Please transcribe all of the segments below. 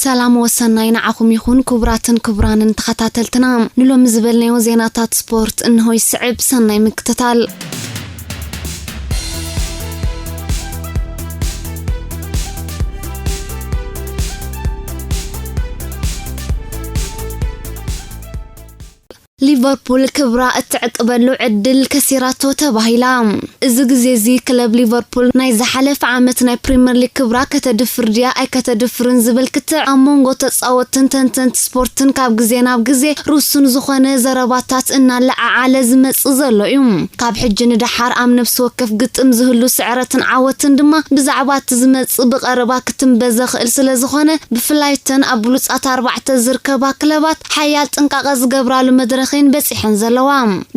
ሰላም ወሰናይ ንዓኹም ይኹን ክቡራትን ክቡራንን ተኸታተልትና። ንሎሚ ዝበልናዮ ዜናታት ስፖርት እንሆ ይስዕብ። ሰናይ ምክትታል። ሊቨርፑል ክብራ እትዕቅበሉ ዕድል ከሲራቶ ተባሂላ። እዚ ግዜ እዚ ክለብ ሊቨርፑል ናይ ዝሓለፈ ዓመት ናይ ፕሪምየር ሊግ ክብራ ከተድፍር ድያ ኣይከተድፍርን ዝብል ክትዕ ኣብ መንጎ ተጻወትን ተንተንቲ ስፖርትን ካብ ግዜ ናብ ግዜ ርሱን ዝኾነ ዘረባታት እናለዓዓለ ዝመጽእ ዘሎ እዩ። ካብ ሕጂ ንደሓር ኣብ ነፍሲ ወከፍ ግጥም ዝህሉ ስዕረትን ዓወትን ድማ ብዛዕባ እቲ ዝመጽእ ብቐረባ ክትንበ ዘኽእል ስለ ዝኾነ ብፍላይ እተን ኣብ ብሉጻት ኣርባዕተ ዝርከባ ክለባት ሓያል ጥንቃቐ ዝገብራሉ መድረኽን በጺሐን ዘለዋ።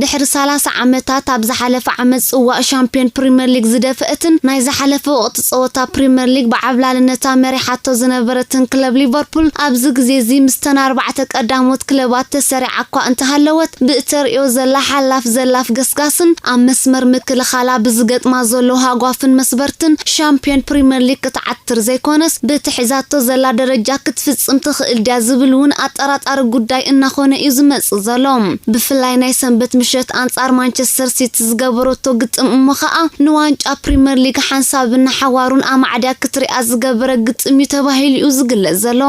ድሕሪ ሰላሳ ዓመታት ኣብ ዝሓለፈ ዓመት ጽዋእ ሻምፒዮን ፕሪምየር ሊግ ዝደፈእትን ናይ ዝሓለፈ ወቕቲ ጸወታ ፕሪምየር ሊግ ብዓብላልነታ መሪሓቶ ዝነበረትን ክለብ ሊቨርፑል ኣብዚ ግዜ እዚ ምስተን ኣርባዕተ ቀዳሞት ክለባት ተሰሪዓ እኳ እንተሃለወት ብእተርእዮ ዘላ ሓላፍ ዘላፍ ገስጋስን ኣብ መስመር ምክልኻላ ብዝገጥማ ዘሎ ሃጓፍን መስበርትን ሻምፒዮን ፕሪምየር ሊግ ክትዓትር ዘይኮነስ በቲ ሒዛቶ ዘላ ደረጃ ክትፍጽም ትኽእል ድያ ዝብል እውን ኣጠራጣሪ ጉዳይ እናኾነ እዩ ዝመጽእ ዘሎ። ብፍላይ ናይ ሰንበት ምሸት ኣንጻር ማንቸስተር ሲቲ ዝገበረቶ ግጥም እሞ ኸኣ ንዋንጫ ፕሪምየር ሊግ ሓንሳብን ንሓዋሩን ኣማዕድያ ክትሪኣ ዝገበረ ግጥም እዩ ተባሂሉ እዩ ዝግለጽ ዘሎ።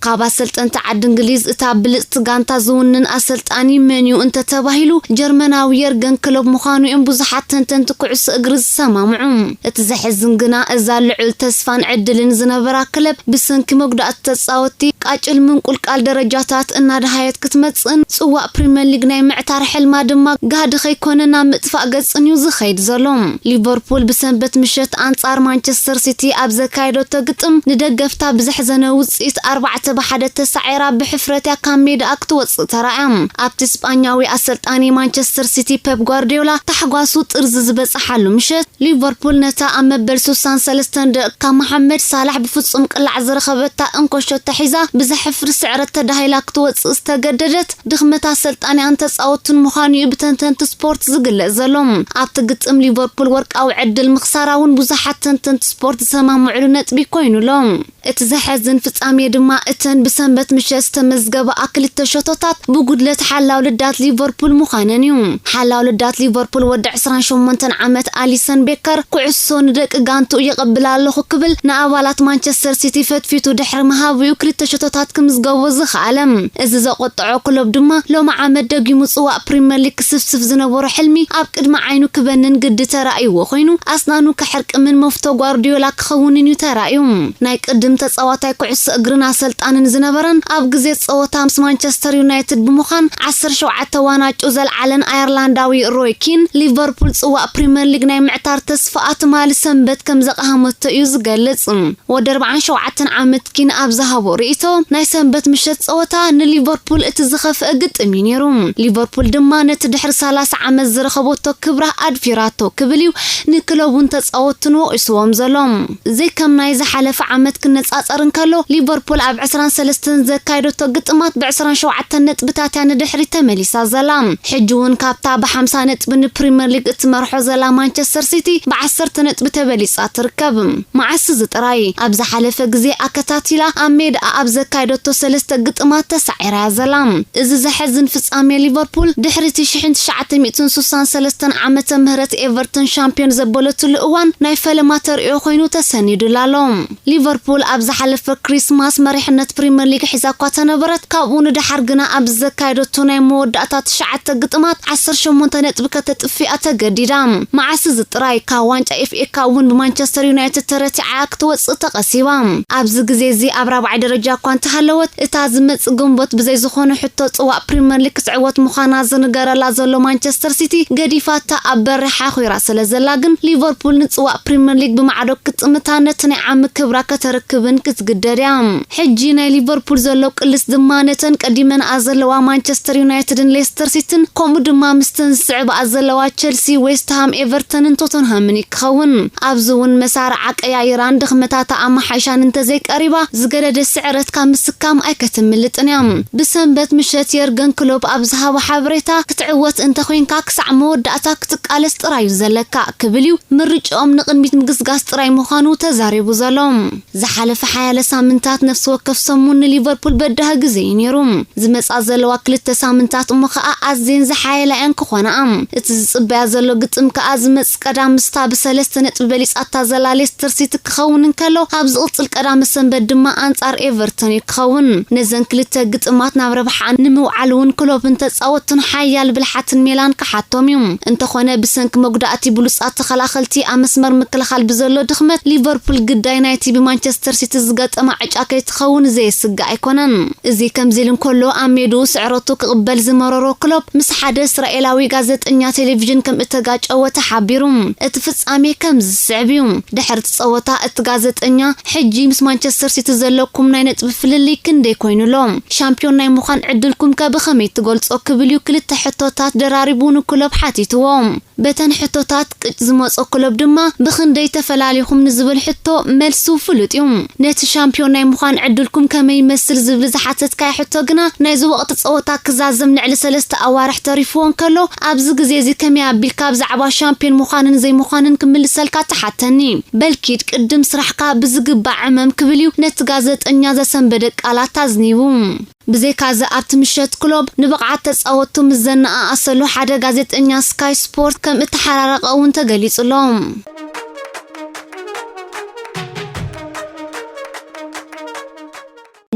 ካብ ኣሰልጠንቲ ዓዲ እንግሊዝ እታ ብልጽቲ ጋንታ ዝውንን ኣሰልጣኒ መን እዩ እንተተባሂሉ ጀርመናዊ የርገን ክሎፕ ምዃኑ እዮም ብዙሓት ተንተንቲ ኩዕሶ እግሪ ዝሰማምዑ። እቲ ዘሕዝን ግና እዛ ልዑል ተስፋን ዕድልን ዝነበራ ክለብ ብሰንኪ መጉዳእቲ ተጻወትቲ ቃጭል ምንቁልቃል ደረጃታት እናደሃየት ክትመጽእን ጽዋእ ፕሪምየር ሊግ ናይ ምዕታር ሕልማ ድማ ጋህዲ ከይኮነ ናብ ምጥፋእ ገጽን እዩ ዝኸይድ ዘሎ። ሊቨርፑል ብሰንበት ምሸት ኣንጻር ማንቸስተር ሲቲ ኣብ ዘካየደቶ ግጥም ንደገፍታ ብዘሕዘነ ውጽኢት ኣርባዕተ ብሓደ ተሳዒራ ብሕፍረት እያ ካብ ሜዳኣ ክትወጽእ ተራእያ። ኣብቲ ስጳኛዊ ኣሰልጣኒ ማንቸስተር ሲቲ ፔፕ ጓርዲዮላ ታሕጓሱ ጥርዚ ዝበጽሓሉ ምሸት ሊቨርፑል ነታ ኣብ መበል ስሳን ሰለስተን ደቂቃ መሓመድ ሳላሕ ብፍጹም ቅላዕ ዝረኸበታ እንኮ ሸቶ ሒዛ ብዘሕፍር ስዕረት ተዳሂላ ክትወጽእ ዝተገደደት ድኽመት ኣሰልጣኒኣን ተጻወቱን ምዃኑ እዩ ብተንተንቲ ስፖርት ዝግለጽ ዘሎ። ኣብቲ ግጥም ሊቨርፑል ወርቃዊ ዕድል ምኽሳራ እውን ብዙሓት ተንተንቲ ስፖርት ዝሰማምዕሉ ነጥቢ ኮይኑ ኣሎ። እቲ ዘሐዝን ፍጻሜ ድማ እተን ብሰንበት ምሸት ዝተመዝገባ ክልተ ሸቶታት ብጉድለት ሓላው ልዳት ሊቨርፑል ምዃነን እዩ። ሓላው ልዳት ሊቨርፑል ወዲ ዕስራን ሸሞንተን ዓመት ኣሊሰን ቤከር ኩዕሶ ንደቂ ጋንትኡ የቐብል ኣለኹ ክብል ንኣባላት ማንቸስተር ሲቲ ፈትፊቱ ድሕሪ ምሃቡ እዩ ክልተ ሸቶታት ክምዝገቦ ዝኸኣለ። እዚ ዘቆጠዖ ክሎብ ድማ ሎሚ ዓመት ደጊሙ ጽዋእ ፕሪምየር ሊግ ክስፍስፍ ዝነበሮ ሕልሚ ኣብ ቅድሚ ዓይኑ ክበንን ግዲ ተራእይዎ ኮይኑ ኣስናኑ ከሕርቅምን መፍቶ ጓርዲዮላ ክኸውንን እዩ ተራእዩ። ናይ ቅድም ተጻዋታይ ኩዕሶ እግርን ኣሰልጣንን ዝነበረን ኣብ ግዜ ጸወታ ምስ ማንቸስተር ዩናይትድ ብምዃን ዓሰርተ ሸውዓተ ዋናጩ ዘልዓለን ኣየርላንዳዊ ሮይ ኪን ሊቨርፑል ጽዋእ ፕሪምየር ሊግ ናይ ምዕታር ተስፋኣ ትማሊ ሰንበት ከም ዘቕሃመቶ እዩ ዝገልጽ። ወዲ ኣርባዓን ሸውዓተን ዓመት ኪን ኣብ ዝሃቦ ርእይቶ ናይ ሰንበት ምሸት ጸወታ ንሊቨርፑል እቲ ዝኸፍአ ግጥም እዩ ነይሩ። ሊቨርፑል ድማ ነቲ ድሕሪ ሰላሳ ዓመት ዝረኸበቶ ክብራ ኣድፊራቶ ክብል እዩ ንክለቡን ተጻወቱን ወቒስዎም ዘሎ። ዘይከም ናይ ዝሓለፈ ዓመት ክነጻጸር እንከሎ ሊቨርፑል ኣብ ዕስራን ሰለስተን ዘካየደቶ ግጥማት ብ ዕስራን ሸውዓተን ነጥብታት እያ ንድሕሪት ተመሊሳ ዘላ። ሕጂ እውን ካብታ ብ ሓምሳ ነጥቢ ንፕሪምየር ሊግ እትመርሖ ዘላ ማንቸስተር ሲቲ ብ ዓሰርተ ነጥቢ ተበሊጻ ትርከብ። መዓስ እዚ ጥራይ ኣብ ዝሓለፈ ግዜ ኣከታቲላ ኣብ ሜዳኣ ኣብ ዘካየደቶ ሰለስተ ግጥማት ተሳዒራ እያ ዘላ። እዚ ዘሐዝን ፍጻሜ ሊቨርፑል ድሕሪ እቲ ሽሕን ትሽዓተ ሚእትን ስሳን ሰለስተን ዓመተ ምህረት ኤቨርተን ሻምፒዮን ዘበለትሉ እዋን ናይ ፈለማ ተርእዮ ኮይኑ ተሰኒዱላ ኣሎ። ሊቨርፑል ኣብ ዝሓለፈ ክሪስማስ መሪሕነት ፕሪምየር ሊግ ሒዛ እኳ ተነበረት፣ ካብኡ ንደሓር ግና ኣብ ዘካየደቶ ናይ መወዳእታ ትሽዓተ ግጥማት ዓሰርተ ሸሞንተ ነጥቢ ከተጥፍኣ ተገዲዳ። መዓስ እዚ ጥራይ ካብ ዋንጫ ኤፍ ኤ ካፕ እውን ብማንቸስተር ዩናይትድ ተረቲዓ ክትወጽእ ተቐሲባ። ኣብዚ ግዜ እዚ ኣብ ራብዓይ ደረጃ እኳ እንተሃለወት፣ እታ ዝመጽእ ግንቦት ብዘይ ዝኾነ ሕቶ ጽዋእ ፕሪምየር ሊግ ክትዕወት ምዃና ዝንገረላ ዘሎ ማንቸስተር ሲቲ ገዲፋታ ኣብ በሪ ሓኺራ ስለ ዘላ ግን ሊቨርፑል ንጽዋእ ፕሪምየር ሊግ ብማዕዶ ክትጥምታ ነቲ ናይ ዓሚ ክብራ ከተርክብን ክትግደድ እያ። ሕጂ ናይ ሊቨርፑል ዘሎ ቅልስ ድማ ነተን ቀዲመንኣ ዘለዋ ማንቸስተር ዩናይትድን ሌስተር ሲቲን ከምኡ ድማ ምስተን ዝስዕብኣ ዘለዋ ቸልሲ፣ ዌስትሃም፣ ኤቨርተንን ቶተንሃምን እዩ ክኸውን። ኣብዚ እውን መሳርዓ ቀያይራን ድኽመታታ ኣመሓይሻን እንተዘይቀሪባ ዝገደደ ስዕረት ካብ ምስካም ኣይከትምልጥን እያ። ብሰንበት ምሸት የርገን ክሎፕ ኣብ ብዝሃቦ ሓበሬታ፣ ክትዕወት እንተኾይንካ ክሳዕ መወዳእታ ክትቃለስ ጥራይ እዩ ዘለካ ክብል እዩ ምርጫኦም ንቕድሚት ምግስጋስ ጥራይ ምዃኑ ተዛሪቡ ዘሎ። ዝሓለፈ ሓያለ ሳምንታት ነፍሲ ወከፍ ሰሙን ንሊቨርፑል በዳሂ ግዜ እዩ ነይሩ። ዝመጻ ዘለዋ ክልተ ሳምንታት እሞ ከኣ ኣዝየን ዝሓየላ እየን ክኾና። እቲ ዝጽበያ ዘሎ ግጥም ከኣ ዝመጽእ ቀዳም ምስታ ብሰለስተ ነጥቢ በሊጻታ ዘላ ሌስተር ሲቲ ክኸውን እንከሎ፣ ኣብ ዝቕጽል ቀዳመ ሰንበት ድማ ኣንጻር ኤቨርተን እዩ ክኸውን። ነዘን ክልተ ግጥማት ናብ ረብሓ ንምውዓል እውን ክሎፕን ተጻወቱን ሓያል ብልሓትን ሜላን ክሓቶም እዩ። እንተኾነ ብሰንኪ መጉዳእቲ ብሉጻት ተኸላኸልቲ ኣብ መስመር ምክልኻል ብዘሎ ድኽመት ሊቨርፑል ግዳይ ናይቲ ብማንቸስተር ሲቲ ዝገጠማ ዕጫ ከይትኸውን ዘየስግእ ኣይኮነን። እዚ ከምዚ ኢሉ እንከሎ ኣብ ሜድኡ ስዕረቱ ክቕበል ዝመረሮ ክሎፕ ምስ ሓደ እስራኤላዊ ጋዜጠኛ ቴሌቪዥን ከም እተጋጨወ ተሓቢሩ። እቲ ፍጻሜ ከም ዝስዕብ እዩ። ድሕሪ እቲ ጸወታ እቲ ጋዜጠኛ፣ "ሕጂ ምስ ማንቸስተር ሲቲ ዘለኩም ናይ ነጥቢ ፍልልይ ክንደይ ኮይኑ ኣሎ? ሻምፒዮን ናይ ምዃን ዕድልኩም ከ ብኸመይ ትገልጾ?" ክብል እዩ ክልተ ሕቶታት ደራሪቡ ንክሎፕ ሓቲትዎ። በተን ሕቶታት ቅጭ ዝመጾ ክሎፕ ድማ፣ "ብኽንደይ ተፈላሊኹም?" ንዝብል ሕቶ መልሱ ፍሉጥ እዩ። "ነቲ ሻምፒዮን ናይ ምዃን ዕድልኩም ከመይ ይመስል?" ዝብል ዝሓተትካዮ ሕቶ ግና፣ ናይዚ ወቕቲ ጸወታ ክዛዘም ልዕሊ ሰለስተ ኣዋርሕ ተሪፍዎ እንከሎ፣ ኣብዚ ግዜ እዚ ከመይ ኣቢልካ ብዛዕባ ሻምፒዮን ምዃንን ዘይምዃንን ክምልሰልካ ትሓተኒ? በልኪድ ቅድም ስራሕካ ብዝግባእ ዕመም፣ ክብል እዩ ነቲ ጋዜጠኛ ዘሰንበደ ቃላት ኣዝኒቡ። ብዘይካዚ ኣብቲ ምሸት ክሎፕ ንብቕዓት ተጻወትቱ ምስ ዘነኣኣሰሉ ሓደ ጋዜጠኛ ስካይ ስፖርት ከም እተሓራረቐ እውን ተገሊጹ ኣሎ።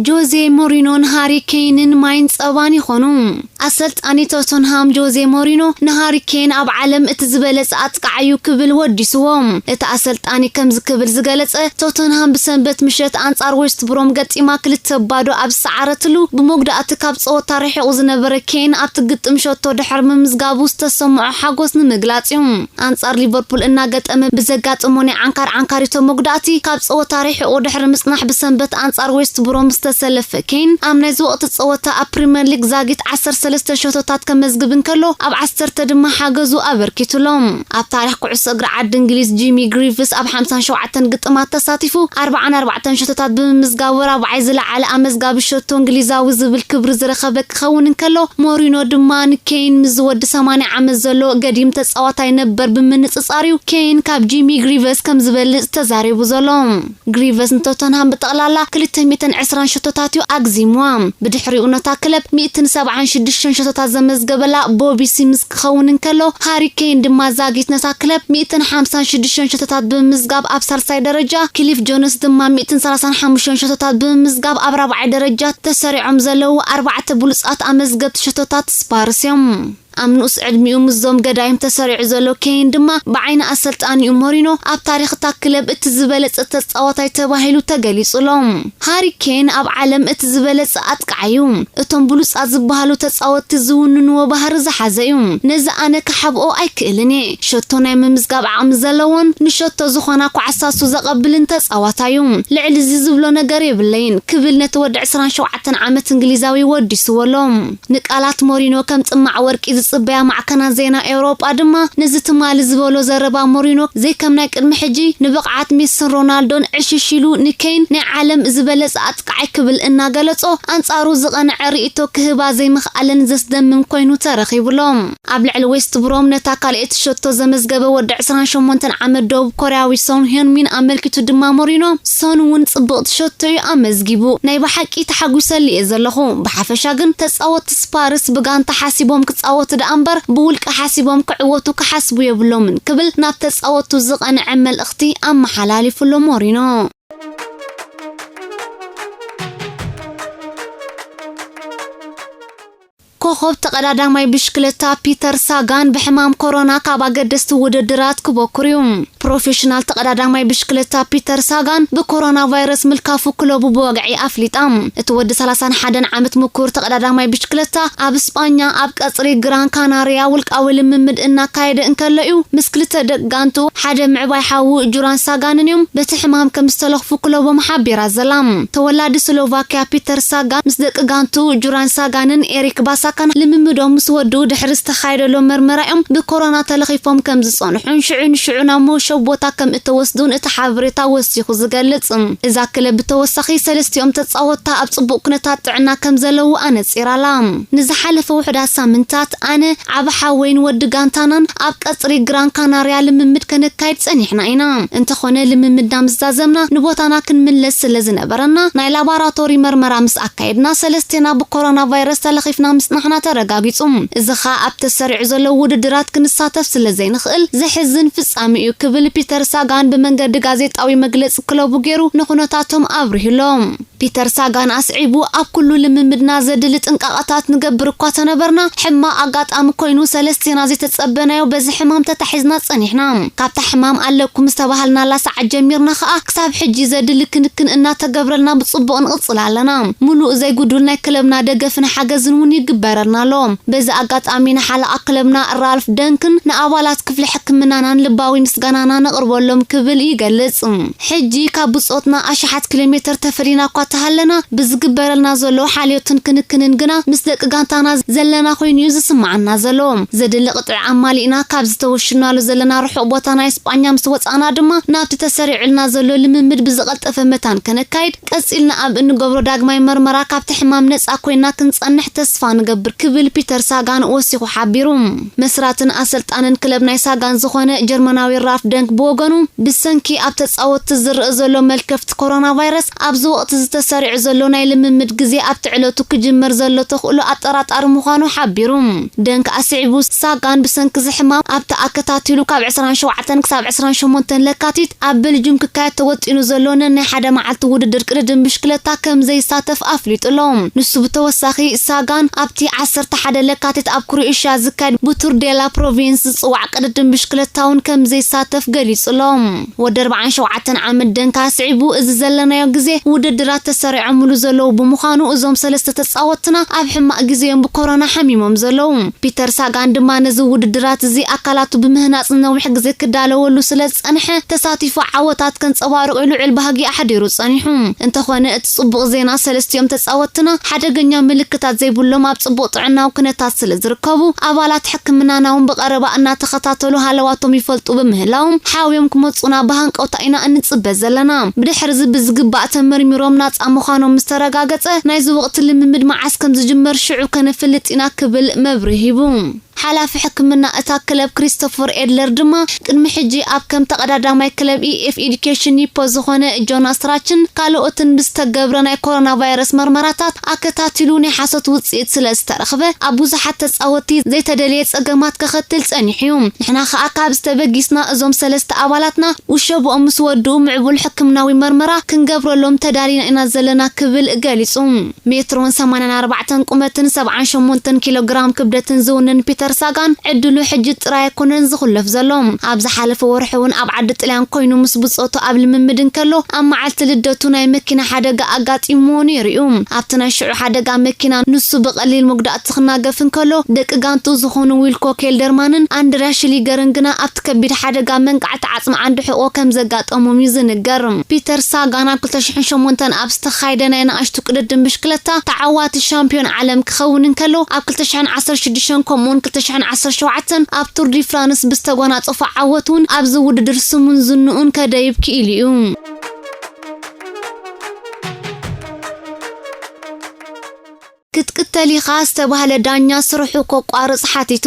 ጆዜ ሞሪኖን ሃሪ ኬይንን ማይን ጸባን ይኾኑ። ኣሰልጣኒ ቶተንሃም ጆዜ ሞሪኖ ንሃሪ ኬን ኣብ ዓለም እቲ ዝበለጸ ኣጥቃዓዩ ክብል ወዲስዎ። እቲ ኣሰልጣኒ ከምዚ ክብል ዝገለጸ፣ ቶተንሃም ብሰንበት ምሸት ኣንጻር ዌስት ብሮም ገጢማ ክልተ ባዶ ኣብ ዝሰዓረትሉ፣ ብመጉዳእቲ ካብ ጸወታ ርሒቑ ዝነበረ ኬን ኣብቲ ግጥም ሸቶ ድሕሪ ምምዝጋቡ ዝተሰምዖ ሓጎስ ንምግላጽ እዩ። ኣንጻር ሊቨርፑል እናገጠመ ብዘጋጠሞ ናይ ዓንካር ዓንካሪቶ መጉዳእቲ ካብ ጸወታ ርሒቑ ድሕሪ ምጽናሕ ብሰንበት ኣንጻር ዌስት ብሮም ዝተሰለፈ ኬን ኣብ ናይዚ ወቕቲ ጸወታ ኣብ ፕሪምየር ሊግ ዛጊት ዓሰርተ ሰለስተ ሸቶታት ከመዝግብ እንከሎ ኣብ ዓሰርተ ድማ ሓገዙ ኣበርኪቱሎም። ኣብ ታሪኽ ኩዕሶ እግሪ ዓዲ እንግሊዝ ጂሚ ግሪቭስ ኣብ ሓምሳን ሸውዓተን ግጥማት ተሳቲፉ ኣርባዓን ኣርባዕተን ሸቶታት ብምምዝጋቡ ራብዓይ ዝለዓለ ኣመዝጋቢ ሸቶ እንግሊዛዊ ዝብል ክብሪ ዝረኸበ ክኸውን እንከሎ፣ ሞሪኖ ድማ ንኬይን ምስ ዝወዲ ሰማንያ ዓመት ዘሎ ገዲም ተጻዋታይ ነበር ብምንጽጻር እዩ ኬይን ካብ ጂሚ ግሪቨስ ከም ዝበልጽ ተዛሪቡ ዘሎ። ግሪቨስ ንቶተንሃም ብጠቕላላ ክልተ ሚእትን ዕስራን ሸቶታት እዩ ኣግዚምዋ። ብድሕሪኡ ነታ ክለብ ሚእትን ሰብዓን ሽዱሽተን ሸቶታት ዘመዝገበላ ቦቢ ሲምስ ክኸውን እንከሎ፣ ሃሪ ኬይን ድማ ዛጊት ነታ ክለብ ሚእትን ሓምሳን ሽዱሽተን ሸቶታት ብምምዝጋብ ኣብ ሳልሳይ ደረጃ፣ ክሊፍ ጆንስ ድማ ሚእትን ሰላሳን ሓሙሽተን ሸቶታት ብምምዝጋብ ኣብ ራብዓይ ደረጃ ተሰሪዖም ዘለዉ ኣርባዕተ ብሉጻት ኣመዝገብቲ ሸቶታት ስፓርስ እዮም። ኣብ ንኡስ ዕድሚኡ ምስዞም ገዳይም ተሰሪዑ ዘሎ ኬይን ድማ ብዓይኒ ኣሰልጣኒኡ ሞሪኖ ኣብ ታሪኽ እታ ክለብ እቲ ዝበለጸ ተጻዋታይ ተባሂሉ ተገሊጹ ኣሎ። ሃሪ ኬን ኣብ ዓለም እቲ ዝበለጸ ኣጥቃዓይ እዩ። እቶም ብሉጻት ዝበሃሉ ተጻወትቲ ዝውንንዎ ባህሪ ዝሓዘ እዩ። ነዚ ኣነ ክሓብኦ ኣይክእልን እየ። ሸቶ ናይ ምምዝጋብ ዓቕሚ ዘለዎን ንሸቶ ዝኾና ኳዕሳሱ ዘቐብልን ተጻዋታይ እዩ። ልዕሊ እዚ ዝብሎ ነገር የብለይን ክብል ነቲ ወዲ ዕስራን ሸውዓተን ዓመት እንግሊዛዊ ወዲስዎ ኣሎ። ንቃላት ሞሪኖ ከም ጽማዕ ወርቂ ዝጽበያ ማዕከናት ዜና ኤውሮጳ ድማ ነዚ ትማሊ ዝበሎ ዘረባ ሞሪኖ ዘይከም ናይ ቅድሚ ሕጂ ንብቕዓት ሜስን ሮናልዶን ዕሽሽ ኢሉ ንኬን ናይ ዓለም ዝበለጸ ኣጥቃዓይ ክብል እናገለጾ ኣንጻሩ ዝቐንዐ ርእይቶ ክህባ ዘይምኽኣለን ዘስደምም ኮይኑ ተረኺቡ ኣሎ። ኣብ ልዕሊ ዌስት ብሮም ነታ ካልኣይቲ ሸቶ ዘመዝገበ ወዲ ዕስራን ሸሞንተን ዓመት ደቡብ ኮርያዊ ሶን ሄንሚን ኣመልኪቱ ድማ ሞሪኖ፣ "ሶን እውን ጽብቕቲ ሸቶ እዩ ኣመዝጊቡ። ናይ ብሓቂ ተሓጒሰሉ እየ ዘለኹ። ብሓፈሻ ግን ተጻወትቲ ስፓርስ ብጋንታ ሓሲቦም ክጻወቱ ደኣ እምበር ብውልቂ ሓሲቦም ክዕወቱ ክሓስቡ የብሎምን" ክብል ናብ ተጻወቱ ዝቐንዐ መልእኽቲ ኣመሓላሊፉ ኣሎ ሞሪኖ። ኮኸብ ተቐዳዳማይ ብሽክለታ ፒተር ሳጋን ብሕማም ኮሮና ካብ ኣገደስቲ ውድድራት ክበኩር እዩ። ፕሮፌሽናል ተቐዳዳማይ ብሽክለታ ፒተር ሳጋን ብኮሮና ቫይረስ ምልካፉ ክለቡ ብወግዒ ኣፍሊጣ። እቲ ወዲ ሰላሳን ሓደን ዓመት ምኩር ተቐዳዳማይ ብሽክለታ ኣብ ስጳኛ ኣብ ቀጽሪ ግራን ካናሪያ ውልቃዊ ልምምድ እናካየደ እንከሎ እዩ ምስ ክልተ ደቂ ጋንቱ ሓደ ምዕባይ ሓዉ ጁራን ሳጋንን እዮም በቲ ሕማም ከም ዝተለኽፉ ክለቦም ሓቢራ ዘላ። ተወላዲ ስሎቫኪያ ፒተር ሳጋን ምስ ደቂ ጋንቱ ጁራን ሳጋንን ኤሪክ ባሳክ ኣካን ልምምዶም ምስ ወድኡ ድሕሪ ዝተኻየደሎም መርመራ እዮም ብኮሮና ተለኺፎም ከም ዝጸንሑን ሽዑ ንሽዑ ናብ መውሸቢ ቦታ ከም እተወስዱን እቲ ሓበሬታ ወሲኹ ዝገልጽ። እዛ ክለብ ብተወሳኺ ሰለስቲኦም ተጻወትታ ኣብ ጽቡቕ ኩነታት ጥዕና ከም ዘለዉ ኣነጺራላ። ንዝሓለፈ ውሑዳት ሳምንታት ኣነ፣ ዓቢ ሓወይን ወዲ ጋንታናን ኣብ ቀጽሪ ግራን ካናርያ ልምምድ ከነካይድ ጸኒሕና ኢና። እንተኾነ ልምምድና ምስ ዛዘምና ንቦታና ክንምለስ ስለ ዝነበረና ናይ ላቦራቶሪ መርመራ ምስ ኣካየድና ሰለስቴና ብኮሮና ቫይረስ ተለኺፍና ምጽናሕና ተረጋጊጹ። እዚ ኸኣ ኣብ ተሰሪዑ ዘሎ ውድድራት ክንሳተፍ ስለ ዘይንኽእል ዘሕዝን ፍጻሜ እዩ ክብል ፒተር ሳጋን ብመንገዲ ጋዜጣዊ መግለጺ ክለቡ ገይሩ ንኹነታቶም ኣብሪሁሎም። ፒተር ሳጋን ኣስዒቡ፣ ኣብ ኩሉ ልምምድና ዘድሊ ጥንቃቐታት ንገብር እኳ ተነበርና፣ ሕማቕ ኣጋጣሚ ኮይኑ ሰለስቴና ዘይተጸበናዮ በዚ ሕማም ተታሒዝና ጸኒሕና። ካብታ ሕማም ኣለኩም ዝተባሃልናላ ሰዓት ጀሚርና ኸኣ ክሳብ ሕጂ ዘድሊ ክንክን እናተገብረልና ብጽቡቕ ንቕጽል ኣለና። ምሉእ ዘይጉዱል ናይ ክለብና ደገፍን ሓገዝን እውን ይግበረልና ኣሎ። በዚ ኣጋጣሚ ንሓለቓ ክለብና ራልፍ ደንክን ንኣባላት ክፍሊ ሕክምናናን ልባዊ ምስጋናና ነቕርበሎም ክብል ይገልጽ። ሕጂ ካብ ብጾትና ኣሽሓት ኪሎ ሜተር ተፈሊና እኳ ተሃለና፣ ብዝግበረልና ዘሎ ሓልዮትን ክንክንን ግና ምስ ደቂ ጋንታና ዘለና ኮይኑ እዩ ዝስምዓና ዘሎ። ዘድሊ ቅጥዒ ኣማሊእና ካብ ዝተወሽናሉ ዘለና ርሑቕ ቦታ ናይ ስጳኛ ምስ ወጻእና ድማ ናብቲ ተሰሪዑልና ዘሎ ልምምድ ብዝቐልጠፈ መታን ከነካይድ፣ ቀጺልና ኣብ እንገብሮ ዳግማይ መርመራ ካብቲ ሕማም ነጻ ኮይና ክንጸንሕ ተስፋ ንገብር ክብል ፒተር ሳጋን ወሲኹ ሓቢሩ። መስራትን ኣሰልጣንን ክለብ ናይ ሳጋን ዝኾነ ጀርመናዊ ራፍ ደንክ ብወገኑ፣ ብሰንኪ ኣብ ተጻወትቲ ዝረኣ ዘሎ መልከፍቲ ኮሮና ቫይረስ ኣብዚ ወቕቲ ዝተሰሪዑ ዘሎ ናይ ልምምድ ግዜ ኣብቲ ዕለቱ ክጅመር ዘሎ ተኽእሎ ኣጠራጣሪ ምዃኑ ሓቢሩ። ደንክ ኣስዒቡ፣ ሳጋን ብሰንኪ እዚ ሕማም ኣብቲ ኣከታቲሉ ካብ ዕስራን ሸውዓተን ክሳብ ዕስራን ሸሞንተን ለካቲት ኣብ ቤልጅም ክካየድ ተወጢኑ ዘሎ ነናይ ሓደ መዓልቲ ውድድር ቅድድም ብሽክለታ ከም ዘይሳተፍ ኣፍሊጡ ኣሎ። ንሱ ብተወሳኺ ሳጋን ኣብቲ ዓሰርተ ሓደ ለካቲት ኣብ ክሮኤሽያ ዝካየድ ብቱር ዴላ ፕሮቪንስ ዝጽዋዕ ቅድድም ብሽክለታ እውን ከም ዘይሳተፍ ገሊጹ ኣሎ። ወዲ ኣርባዓን ሸውዓተን ዓመት ደንካ ኣስዒቡ፣ እዚ ዘለናዮ ግዜ ውድድራት ተሰሪዖምሉ ዘለዉ ብምዃኑ እዞም ሰለስተ ተጻወትና ኣብ ሕማቕ ግዜዮም ብኮሮና ሓሚሞም ዘለዉ። ፒተር ሳጋን ድማ ነዚ ውድድራት እዚ ኣካላቱ ብምህናጽ ነዊሕ ግዜ ክዳለወሉ ስለ ዝጸንሐ ተሳቲፉ ዓወታት ከንጸባርቕ ልዑል ባህጊ ኣሕዲሩ ጸኒሑ። እንተኾነ እቲ ጽቡቕ ዜና ሰለስቲኦም ተጻወትና ሓደገኛ ምልክታት ዘይብሎም ኣብ ጽቡቕ ጥዕናዊ ኩነታት ስለ ዝርከቡ ኣባላት ሕክምናና እውን ብቐረባ እናተኸታተሉ ሃለዋቶም ይፈልጡ ብምህላዎም ሓውዮም ክመጹና ብሃንቀውታ ኢና እንጽበ ዘለና። ብድሕሪ እዚ ብዝግባእ ተመርሚሮም ናጻ ምዃኖም ምስ ተረጋገጸ ናይዚ ወቕቲ ልምምድ መዓስ ከም ዝጅመር ሽዑ ከነፍልጥ ኢና ክብል መብርሂ ሂቡ። ሓላፊ ሕክምና እታ ክለብ ክሪስቶፈር ኤድለር ድማ ቅድሚ ሕጂ ኣብ ከም ተቐዳዳማይ ክለብ ኢኤፍ ኤዱኬሽን ኒፖ ዝኾነ ጆናስ ራችን ካልኦትን ብዝተገብረ ናይ ኮሮና ቫይረስ መርመራታት ኣከታቲሉ ናይ ሓሶት ውጽኢት ስለ ዝተረኽበ ኣብ ብዙሓት ተጻወትቲ ዘይተደለየ ጸገማት ከኸትል ጸኒሑ እዩ። ንሕና ከኣ ካብ ዝተበጊስና እዞም ሰለስተ ኣባላትና ውሸብኦም ምስ ወድኡ ምዕቡል ሕክምናዊ መርመራ ክንገብረሎም ተዳሊና ኢና ዘለና ክብል ገሊጹ። ሜትሮን ሰማንያን ኣርባዕተን ቁመትን ሰብዓን ሸሞንተን ኪሎ ግራም ክብደትን ዝውንን ፒተር ሳጋን ዕድሉ ሕጂ ጥራይ ኣይኮነን ዝኹለፍ ዘሎ። ኣብ ዝሓለፈ ወርሒ እውን ኣብ ዓዲ ጥልያን ኮይኑ ምስ ብጾቱ ኣብ ልምምድ እንከሎ ኣብ መዓልቲ ልደቱ ናይ መኪና ሓደጋ ኣጋጢምዎ ነይሩ እዩ። ኣብቲ ናይ ሽዑ ሓደጋ መኪና ንሱ ብቐሊል መጉዳእቲ ክናገፍ እንከሎ ደቂ ጋንቱ ዝኾኑ ዊልኮ ኬልደርማንን ኣንድርያ ሽሊገርን ግና ኣብቲ ከቢድ ሓደጋ መንቃዕቲ ዓጽሚ ዓንዲ ሕቖ ከም ዘጋጠሞም እዩ ዝንገር። ፒተር ሳጋን ኣብ ክልተ ሽሕን ሸሞንተን ኣብ ዝተኻየደ ናይ ንኣሽቱ ቅድድም ብሽክለታ ተዓዋቲ ሻምፒዮን ዓለም ክኸውን እንከሎ፣ ኣብ ክልተ ሽሕን ዓሰርተ ሽዱሽተን ከምኡውን ክልተ ሽሕን ዓሰርተ ሸውዓተን ኣብ ቱር ዲ ፍራንስ ብዝተጓናጸፎ ዓወት እውን ኣብዚ ውድድር ስሙን ዝንኡን ከደይብ ክኢሉ እዩ። ክትቅተል ኢኻ ዝተባህለ ዳኛ ስርሑ ከቋርጽ ሓቲቱ።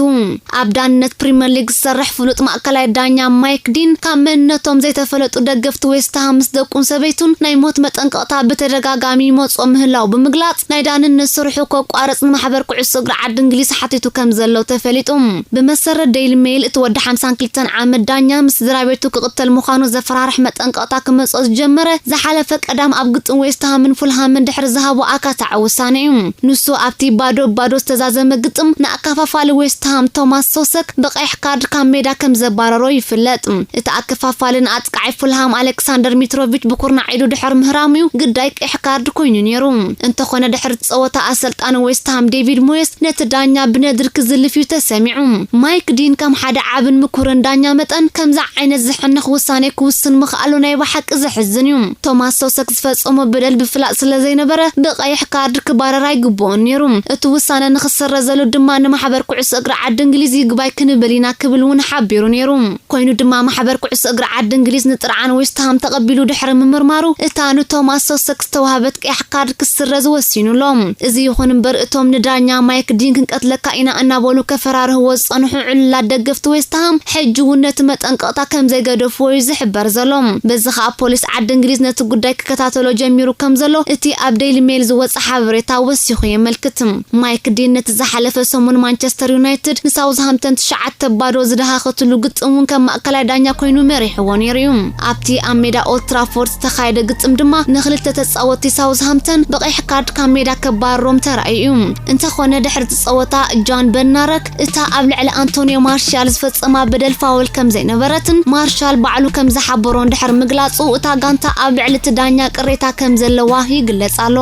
ኣብ ዳንነት ፕሪምየር ሊግ ዝሰርሕ ፍሉጥ ማእከላይ ዳኛ ማይክ ዲን ካብ መንነቶም ዘይተፈለጡ ደገፍቲ ዌስትሃም ምስ ደቁን ሰበይቱን ናይ ሞት መጠንቀቕታ ብተደጋጋሚ ይመጽኦ ምህላው ብምግላጽ ናይ ዳንነት ስርሑ ከቋርጽ ንማሕበር ኩዕሶ እግሪ ዓዲ እንግሊዝ ሓቲቱ ከም ዘሎ ተፈሊጡ። ብመሰረት ዴይሊ ሜይል እቲ ወዲ ሓምሳን ክልተን ዓመት ዳኛ ምስ ስድራ ቤቱ ክቕተል ምዃኑ ዘፈራርሕ መጠንቀቕታ ክመጽኦ ዝጀመረ ዝሓለፈ ቀዳም ኣብ ግጥም ዌስትሃምን ፉልሃምን ድሕሪ ዝሃቦ ኣካታዒ ውሳነ እዩ። ንሱ ኣብቲ ባዶ ባዶ ዝተዛዘመ ግጥም ንኣከፋፋሊ ዌስትሃም ቶማስ ሶሰክ ብቐይሕ ካርድ ካብ ሜዳ ከም ዘባረሮ ይፍለጥ። እቲ ኣከፋፋሊ ንኣጥቃዓይ ፉልሃም ኣሌክሳንደር ሚትሮቪች ብኩርናዕ ኢዱ ድሕሪ ምህራሙ እዩ ግዳይ ቀይሕ ካርድ ኮይኑ ነይሩ። እንተኾነ ድሕሪ እቲ ጸወታ ኣሰልጣኒ ዌስትሃም ዴቪድ ሞየስ ነቲ ዳኛ ብነድሪ ክዝልፍ እዩ ተሰሚዑ። ማይክ ዲን ከም ሓደ ዓብን ምኩርን ዳኛ መጠን ከምዚ ዓይነት ዘሕንኽ ውሳኔ ክውስን ምኽኣሉ ናይ ብሓቂ ዘሕዝን እዩ። ቶማስ ሶሰክ ዝፈጸሞ በደል ብፍላጥ ስለ ዘይነበረ ብቐይሕ ካርድ ክባረር ኣይግብኦን። ነይሩ። እቲ ውሳነ ንክስረዘሉ ድማ ንማሕበር ኩዕሶ እግሪ ዓዲ እንግሊዝ ይግባይ ክንብል ኢና ክብል እውን ሓቢሩ ነይሩ። ኮይኑ ድማ ማሕበር ኩዕሶ እግሪ ዓዲ እንግሊዝ ንጥርዓን ዌስትሃም ተቐቢሉ ድሕሪ ምምርማሩ እታ ንቶማስ ሶሰክስ ዝተዋህበት ቀያሕ ካርድ ክስረዝ ወሲኑ ኣሎ። እዚ ይኹን እምበር እቶም ንዳኛ ማይክ ዲን ክንቀትለካ ኢና እናበሉ ከፈራርህዎ ዝጸንሑ ዕሉላት ደገፍቲ ዌስትሃም ሕጂ እውን ነቲ መጠንቀቕታ ከም ዘይገደፍዎ እዩ ዝሕበር ዘሎ። በዚ ኸኣ ፖሊስ ዓዲ እንግሊዝ ነቲ ጉዳይ ክከታተሎ ጀሚሩ ከም ዘሎ እቲ ኣብ ዴይሊ ሜል ዝወጸ ሓበሬታ ወሲኹ የመልክት። ማይክ ዲን ነቲ ዝሓለፈ ሰሙን ማንቸስተር ዩናይትድ ንሳውዝሃምተን ትሽዓተ ባዶ ዝደሃኸትሉ ግጥም እውን ከም ማእከላይ ዳኛ ኮይኑ መሪሕዎ ነይሩ እዩ። ኣብቲ ኣብ ሜዳ ኦልድ ትራፎርድ ዝተኻየደ ግጥም ድማ ንክልተ ተጻወትቲ ሳውዝሃምተን ብቐይሕ ካርድ ካብ ሜዳ ከባርሮም ተራእዩ እዩ። እንተኾነ ድሕሪ እቲ ጸወታ ጃን በድናረክ እታ ኣብ ልዕሊ ኣንቶኒዮ ማርሻል ዝፈጸማ በደል ፋውል ከም ዘይነበረትን ማርሻል ባዕሉ ከም ዝሓበሮን ድሕሪ ምግላጹ እታ ጋንታ ኣብ ልዕሊ እቲ ዳኛ ቅሬታ ከም ዘለዋ ይግለጽ ኣሎ።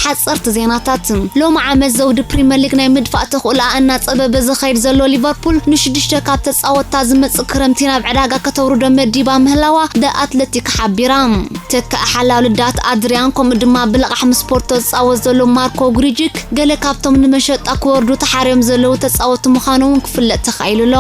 ሓፀርቲ ዜናታት። ሎሚ ዓመት ዘውዲ ፕሪመር ሊግ ናይ ምድፋእ ተኽእሎኣ እናፀበበ ዝኸይድ ዘሎ ሊቨርፑል ንሽዱሽተ ካብ ተፃወትታ ዝመፅእ ክረምቲ ናብ ዕዳጋ ከተውርዶ መዲባ ምህላዋ ደ ኣትለቲክ ሓቢራ። ተካኢ ሓላው ልዳት ኣድሪያን ከምኡ ድማ ብልቓሕ ምስ ፖርቶ ዝፃወት ዘሎ ማርኮ ጉሪጂክ ገለ ካብቶም ንመሸጣ ክወርዱ ተሓርዮም ዘለዉ ተፃወትቲ ምዃኖም ክፍለጥ ተኻኢሉ ኣሎ።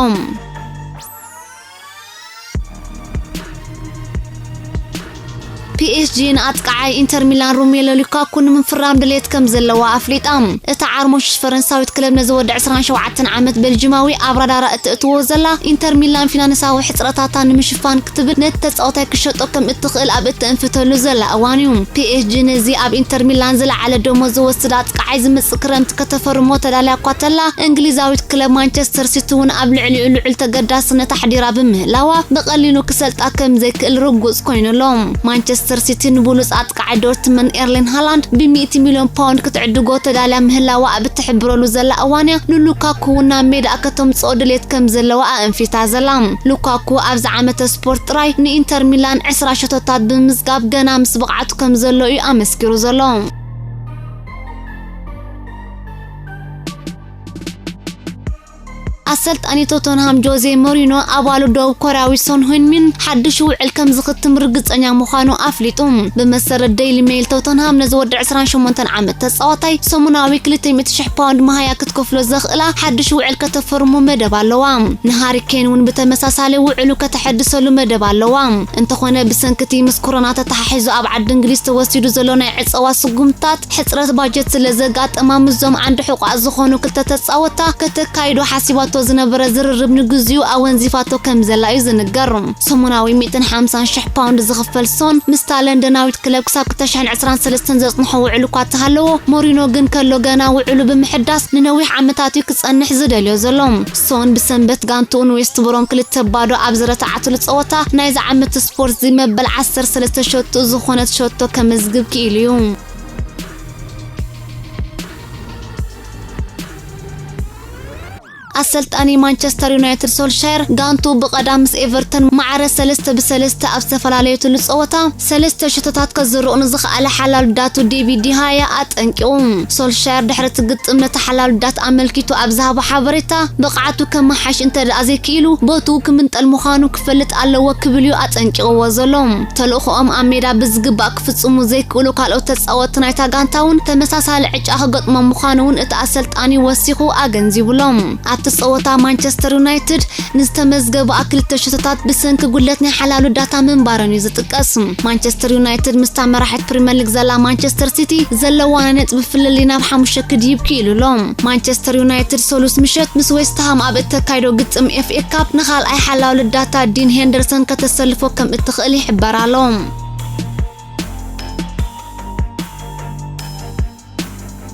ፒኤስጂ ንኣጥቃዓይ ኢንተር ሚላን ሮሜሎ ሉካኩ ንምፍራም ድሌት ከም ዘለዋ ኣፍሊጣ። እታ ዓርሞሽ ፈረንሳዊት ክለብ ነዚ ወዲ ዕስራን ሸውዓተን ዓመት ቤልጂማዊ ኣብ ራዳራ እትእትዎ ዘላ ኢንተር ሚላን ፊናንሳዊ ሕጽረታታ ንምሽፋን ክትብል ነቲ ተጻዋታይ ክሸጦ ከም እትኽእል ኣብ እትእንፍተሉ ዘላ እዋን እዩ። ፒኤስጂ ነዚ ኣብ ኢንተር ሚላን ዝለዓለ ደሞዝ ዝወስድ ኣጥቃዓይ ዝመጽእ ክረምቲ ከተፈርሞ ተዳልያ እኳ ተላ፣ እንግሊዛዊት ክለብ ማንቸስተር ሲቲ እውን ኣብ ልዕሊኡ ልዑል ተገዳስነት ኣሕዲራ ብምህላዋ ብቐሊሉ ክሰልጣ ከም ዘይክእል ርጉጽ ኮይኑ ኣሎ። ማንቸስተር ሲቲ ንብሉጽ ኣጥቃዓይ ዶርትመን ኤርሊን ሃላንድ ብሚእቲ ሚልዮን ፓውንድ ክትዕድጎ ተዳልያ ምህላዋ ኣብ እትሕብረሉ ዘላ እዋን እያ ንሉካኩ እውን ናብ ሜዳ ከተምጽኦ ድሌት ከም ዘለዋ ኣእንፊታ ዘላ። ሉካኩ ኣብዚ ዓመተ ስፖርት ጥራይ ንኢንተር ሚላን ዕስራ ሸቶታት ብምዝጋብ ገና ምስ ብቕዓቱ ከም ዘሎ እዩ ኣመስኪሩ ዘሎ። ኣሰልጣኒ ቶተንሃም ጆዜ ሞሪኖ ኣባሉ ደቡብ ኮርያዊ ሶን ሆንሚን ሓድሽ ውዕል ከም ዝኽትም ርግጸኛ ምዃኑ ኣፍሊጡ። ብመሰረት ዴይሊ ሜይል ቶተንሃም ነዚ ወዲ ዕስራን ሸሞንተን ዓመት ተጻዋታይ ሰሙናዊ ክልተ ሚእቲ ሽሕ ፓውንድ መሃያ ክትከፍሎ ዘኽእላ ሓድሽ ውዕል ከተፈርሙ መደብ ኣለዋ። ንሃሪ ኬን እውን ብተመሳሳሊ ውዕሉ ከተሐድሰሉ መደብ ኣለዋ። እንተኾነ ብሰንክቲ ምስ ኮሮና ተተሓሒዙ ኣብ ዓዲ እንግሊዝ ተወሲዱ ዘሎ ናይ ዕጸዋ ስጉምትታት ሕጽረት ባጀት ስለ ዘጋጠማ ምስዞም ዓንዲ ሕቋ ዝኾኑ ክልተ ተጻወታ ከተካይዶ ሓሲባቶ ዝነበረ ዝርርብ ንግዚኡ ኣወንዚፋቶ ከም ዘላ እዩ ዝንገር። ሰሙናዊ ሚእትን ሓምሳን ሽሕ ፓውንድ ዝኽፈል ሶን ምስታ ለንደናዊት ክለብ ክሳብ ክልተ ሽሕን ዕስራን ሰለስተን ዘጽንሖ ውዕል እኳ ተሃለዎ፣ ሞሪኖ ግን ከሎ ገና ውዕሉ ብምሕዳስ ንነዊሕ ዓመታት እዩ ክጸንሕ ዝደልዮ ዘሎ። ሶን ብሰንበት ጋንትኡ ንዌስት ብሮም ክልተ ባዶ ኣብ ዝረትዓትሉ ጸወታ ናይዚ ዓመት ስፖርት እዚ መበል ዓሰርተ ሰለስተ ሸቶ ዝኾነት ሸቶ ከመዝግብ ክኢሉ እዩ። ኣሰልጣኒ ማንቸስተር ዩናይትድ ሶልሻየር ጋንቱ ብቐዳም ምስ ኤቨርተን ማዕረ ሰለስተ ብሰለስተ ኣብ ዝተፈላለየትሉ ጸወታ ሰለስተ ሽቶታት ከዝርቕ ንዝኸኣለ ሓላል ዳቱ ዴቪድ ዲሃያ ኣጠንቂቑ። ሶልሻየር ድሕሪ እቲ ግጥም ነቲ ሓላል ዳት ኣመልኪቱ ኣብ ዝሃቦ ሓበሬታ ብቕዓቱ ከመሓሽ እንተ ደኣ ዘይክኢሉ ቦትኡ ክምንጠል ምዃኑ ክፈልጥ ኣለዎ ክብል እዩ ኣጠንቂቕዎ ዘሎ። ተልእኾኦም ኣብ ሜዳ ብዝግባእ ክፍጽሙ ዘይክእሉ ካልኦት ተጻወትቲ ናይታ ጋንታ እውን ተመሳሳሊ ዕጫ ክገጥሞም ምዃኑ እውን እቲ ኣሰልጣኒ ወሲኹ ኣገንዚቡሎም። ኣብቲ ጸወታ ማንቸስተር ዩናይትድ ንዝተመዝገቡ ክልተ ሽቶታት ብሰንኪ ጉድለት ናይ ሓላሉ ዳታ ምንባረን እዩ ዝጥቀስ። ማንቸስተር ዩናይትድ ምስታ መራሒት ፕሪምየር ሊግ ዘላ ማንቸስተር ሲቲ ዘለዋ ናይ ነጥቢ ፍልልይ ናብ ሓሙሽተ ክድይብ ክኢሉ ኣሎ። ማንቸስተር ዩናይትድ ሰሉስ ምሸት ምስ ዌስትሃም ኣብ እተካይዶ ግጥም ኤፍኤ ካፕ ንኻልኣይ ሓላሉ ዳታ ዲን ሄንደርሰን ከተሰልፎ ከም እትኽእል ይሕበር ኣሎ።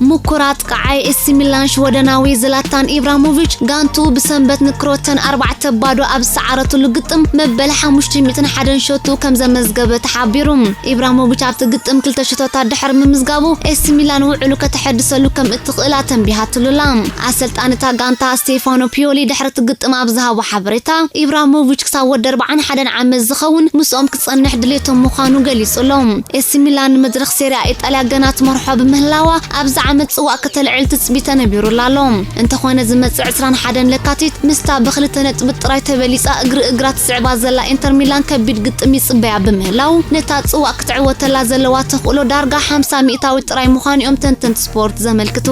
ምኩር ኣጥቃዓይ ኤሲ ሚላን ሽወደናዊ ዝላታን ኢብራሞቪች ጋንቱ ብሰንበት ንክሮተን ኣርባዕተ ባዶ ኣብ ዝሰዓረትሉ ግጥም መበል ሓሙሽተ ሚእትን ሓደን ሸቱ ከም ዘመዝገበ ተሓቢሩ። ኢብራሞቪች ኣብቲ ግጥም ክልተ ሸቶታት ድሕሪ ምምዝጋቡ ኤሲ ሚላን ውዕሉ ከተሐድሰሉ ከም እትኽእል ኣተንቢሃትሉላ። ኣሰልጣኒ እታ ጋንታ ስቴፋኖ ፒዮሊ ድሕሪ እቲ ግጥም ኣብ ዝሃቦ ሓበሬታ ኢብራሞቪች ክሳብ ወዲ ኣርባዓን ሓደን ዓመት ዝኸውን ምስኦም ክጸንሕ ድሌቶም ምዃኑ ገሊጹ ኣሎ። ኤሲ ሚላን ንመድረኽ ሴሪያ ኢጣልያ ገና ትመርሖ ብምህላዋ ኣብዚ ምጽዋዕ ከተልዕል ትጽቢት ተነቢሩላ ኣሎ። እንተኾነ ዝመጽእ ዕስራን ሓደን ለካቲት ምስታ ብክልተ ነጥቢ ጥራይ ተበሊጻ እግሪ እግራ ትስዕባ ዘላ ኢንተር ሚላን ከቢድ ግጥም ይጽበያ ብምህላው ነታ ጽዋዕ ክትዕወተላ ዘለዋ ተኽእሎ ዳርጋ ሓምሳ ሚእታዊ ጥራይ ምዃኑ እዮም ተንተንቲ ስፖርት ዘመልክቱ።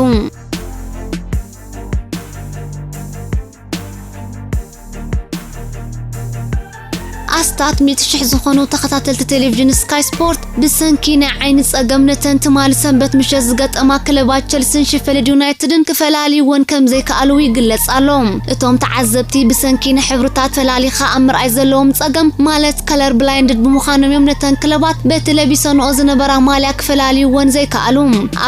ኣስታት ሚእቲ ሽሕ ዝኾኑ ተኸታተልቲ ቴሌቪዥን ስካይ ስፖርት ብሰንኪ ናይ ዓይኒ ጸገም ነተን ትማሊ ሰንበት ምሸት ዝገጠማ ክለባት ቸልሲን ሽፈልድ ዩናይትድን ክፈላልይወን ከም ዘይከኣሉ ይግለጽ ኣሎ። እቶም ተዓዘብቲ ብሰንኪ ንሕብርታት ፈላሊኻ ኣብ ምርኣይ ዘለዎም ጸገም ማለት ከለር ብላይንድድ ብምዃኖም እዮም ነተን ክለባት በቲ ለቢሰንኦ ዝነበራ ማልያ ክፈላልይወን ዘይከኣሉ።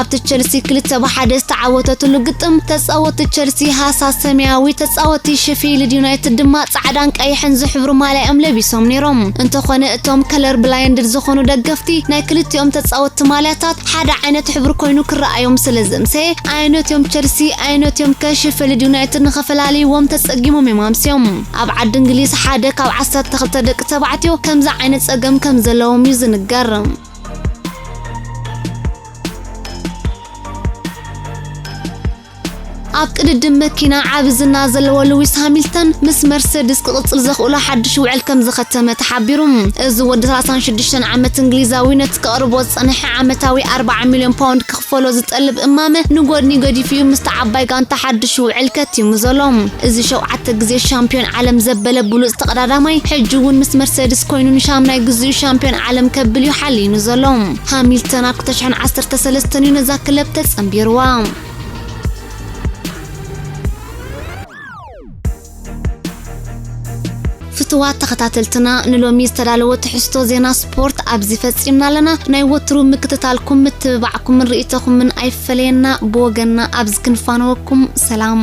ኣብቲ ቸልሲ ክልተ ብሓደ ዝተዓወተትሉ ግጥም ተጻወቲ ቸልሲ ሃሳስ ሰማያዊ፣ ተጻወቲ ሸፊልድ ዩናይትድ ድማ ጻዕዳን ቀይሕን ዝሕብሩ ማልያ እዮም ለቢሶም ነይሮም። እንተኾነ እቶም ከለር ብላይንድድ ዝኾኑ ደገፍቲ ናይ ክልቲኦም ተጻወቲ ማልያታት ሓደ ዓይነት ሕብሪ ኮይኑ ክረኣዮም ስለ ዘምሰየ ኣየኖት እዮም ቸልሲ ኣየኖት እዮም ከ ሸፊልድ ዩናይትድ ንኸፈላልይዎም ተጸጊሞም እዮም ኣምስዮም። ኣብ ዓዲ እንግሊዝ ሓደ ካብ ዓሰርተ ክልተ ደቂ ተባዕትዮ ከምዚ ዓይነት ጸገም ከም ዘለዎም እዩ ዝንገር። ኣብ ቅድድም መኪና ዓቢ ዝና ዘለዎ ሉዊስ ሃሚልተን ምስ መርሰድስ ክቕጽል ዘኽእሎ ሓድሽ ውዕል ከም ዝኸተመ ተሓቢሩ። እዚ ወዲ ሰላሳን ሽዱሽተን ዓመት እንግሊዛዊ ነቲ ከቕርቦ ዝጸንሐ ዓመታዊ ኣርባዓ ሚልዮን ፓውንድ ክኽፈሎ ዝጠልብ እማመ ንጎድኒ ገዲፉ እዩ ምስቲ ዓባይ ጋንታ ሓድሽ ውዕል ከቲሙ ዘሎ። እዚ ሸውዓተ ግዜ ሻምፒዮን ዓለም ዘበለ ብሉጽ ተቐዳዳማይ ሕጂ እውን ምስ መርሰድስ ኮይኑ ንሻምናይ ግዜኡ ሻምፒዮን ዓለም ከብል እዩ ሓልዩኑ ዘሎ። ሃሚልተን ኣብ ክልተ ሽሕን ዓሰርተ ሰለስተን እዩ ነዛ ክለብ ተጸንቢርዋ። ፍትዋት ተኸታተልትና ንሎሚ ዝተዳለወ ትሕዝቶ ዜና ስፖርት ኣብዚ ፈጺምና ኣለና። ናይ ወትሩ ምክትታልኩም ምትብባዕኩምን ርእይቶኹምን ኣይፈለየና። ብወገንና ኣብዚ ክንፋነወኩም ሰላም።